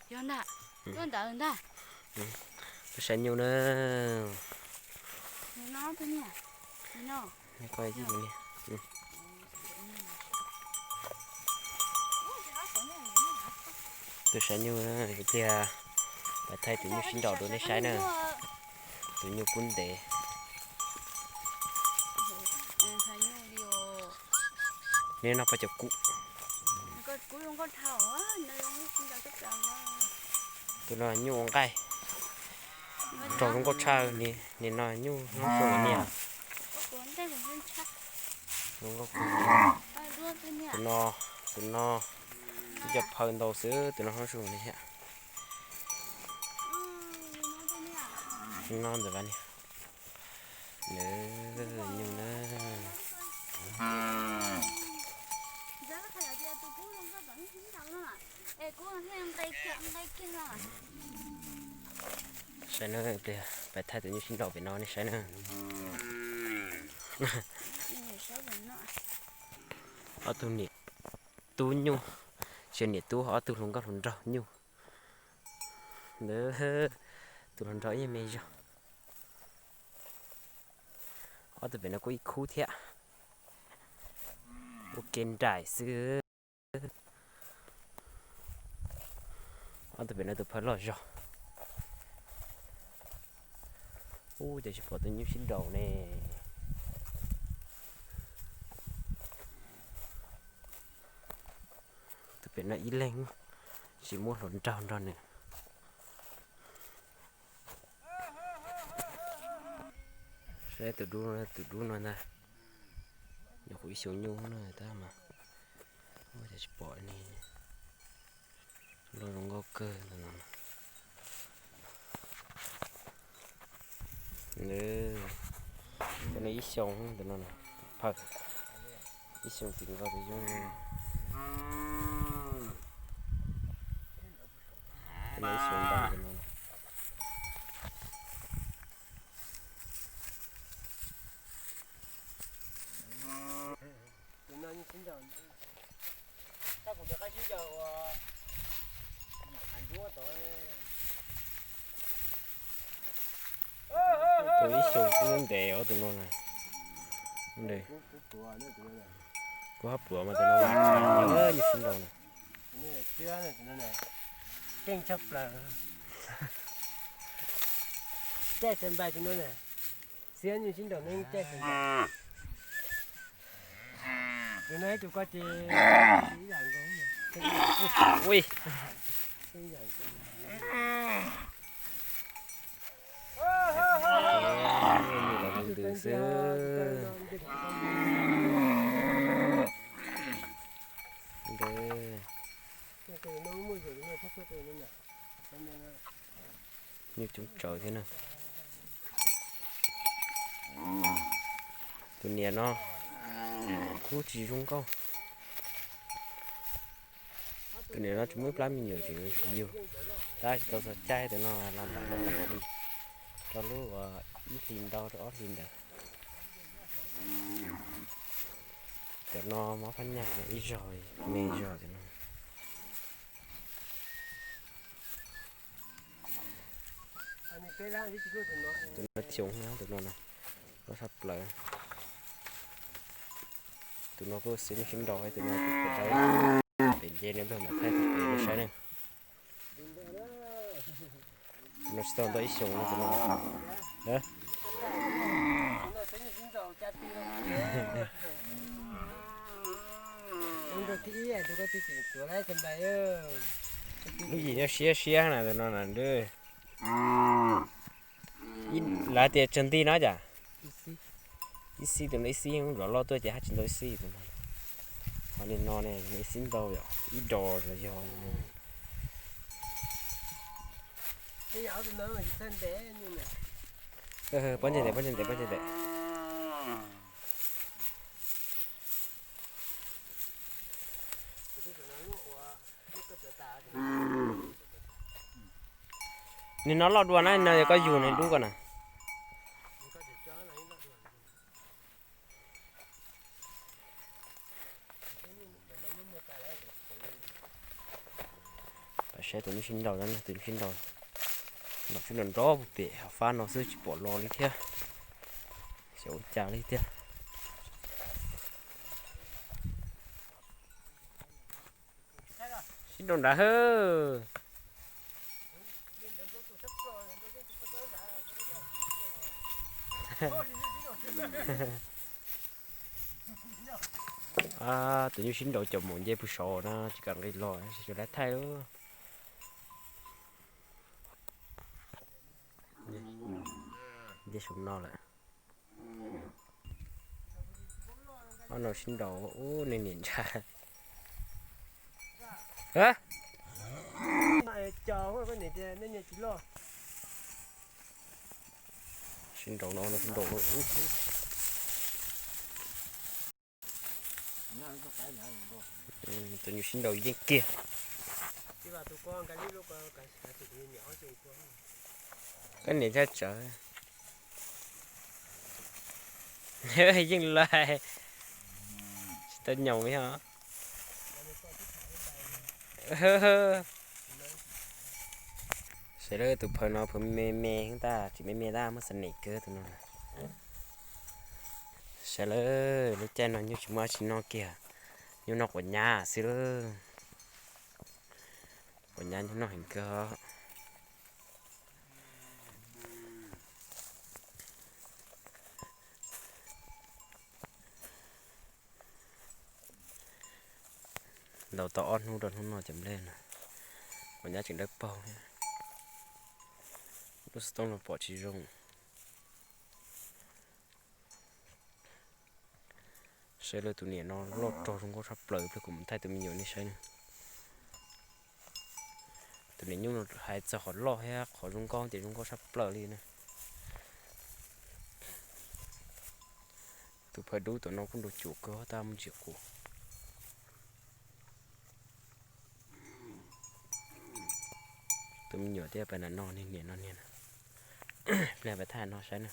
Yog ntag, yog ntawd ntag. Tuaj saib nyuj na. Tuaj saib nyuj, ib pliag pais thaij tus nyuj sib nraus rau nej saib na. Tus nyuj kub ntev. Nej noj pab cov kub. Tus no nyuj ua nqaij, nrog zoo nkauj tshaj, nim no nyuj zoo nkauj niag. Tus no, tus no, ib co phaw ntau xwb, tus no zoo li thiab. No ntawm vaj niag. Lawv nyuj na. Saib na, pais thaij tus nyuj sib nraus pem no nej saib na. Ob tug niam tub nyuj, tsis yog niam tub, ob tug hluas nkauj hluas nraug nyuj. Ntawd tus hluas nraug ib me zog. Ob tug pem no kuj ib khub thiab. Ua ke nraim xwb. Ob tug pem no tus phaw loj zog. Ub, cas tsis pom tus nyuj sib nraus ne. Tus pem no ib leeg tsis muaj hluas nraug nrog nws. Saib tus dub, tus dub no ntag. Nyuam qhuav ib xyoos nyuj na tab mas ua cas tsis pom ne. Loj zoo nkauj kawg ntawm no. Tus no ib xyoos ntawm no, tus phaw ib xyoos tim nkaus tus yog. Tus no ib xyoos ntau ntawm no. Tus ib xyoos kub ntev os tus no na. Kuv hab pluav mas tus no nyuj sib nraus na. Keej tshaj plaws. Caij xas npais tus no na. Xiab nyuj sib nraus ne, caij xas npais. Tus no ib tug ko ces ib yam nkaus. Ui. Nyuj los ntws xwb. Ntawd. Nyuj coob tsawv thiab na. Tus niam no kuj tsis zoo nkauj. Tus niam no tsis muaj ib plab me nyuam tseem yug. Tab tsis tau txog caij tus no los nram no li, rau lub uas ib hlis ntau rau ob hlis ntawd. Cov no mob phab nyaj ib zog, me zog cov no. Tus no xyoo na, tus no na, loj tshaj plaws. Tus no kuj xiab nyuj sib nraus, tus no tus pem dawb, pem nce ne, peb mam thaij tus pem rau saib ne. No tsis tau ntau ib xyoos no tus no. Lub yim nyob siab siab na tus no na. Lawv tias tsawg nti no cas? Ib xib, tus no ib xib, zov loj tuaj ces haj tsis ntau ib xib tus no. Ho li no ne, ib xib ntau yom, ib dos los yog. Pob ntseg ntev, pob ntseg ntev, pob ntseg ntev. Nws no loj dua na, no yog koj yug nws dub ko na. Pab Saib tus nyuj sib nraus no, tus nyuj sib nraus nrov tsuj nrov nrov puag pem hav fab no xwb tsis pom los li thiab. Xyov ua cas li tiag. Sib nraus nrad hawb. Tus nyuj sib nraus caum mus nce pug saud na, tsis kam nqis los, tsis kam thaij lawm. Nce saum no lawm. Ob no sib nraus ub, nej niam ntshai. Sib nraus no, sib nraus no. Tus nyuj sib nraus yeej kiag. Koj niam ntshai tsawv. Yeej lais, tsis tau nyaum li os. Saib lawm, tus phaw no phaw me me tab, tsis me me tab, muaj xas nem kawg tus no. Saib lawm, lub caij no nyuj tsis muaj dab tsi noj kiag, nyuj noj quav nyab xwb lawm. Quav nyab nyuj noj heev kawg. Ntaus tau ob hnub rau hnub no cov nplej no, quav nyab tseem dawb paug. Lub xov tooj no pom tsis zoo. Saib lawm, tus niam no loj rog zoo nkauj tshaj plaws, pliag kuv mus thaij tus me nyuam nej saib na. Tus niam nyuj no hais txog qhov loj thiab qhov zoo nkauj ces zoo nkauj tshaj plaws li na. Tus phaw dub tom no kuj nrau cuam kawg tab, muaj ntsis qus. Tus me nyuam thiaj pais nram no, niag niam no niag. Pliag pais thaij no saib na.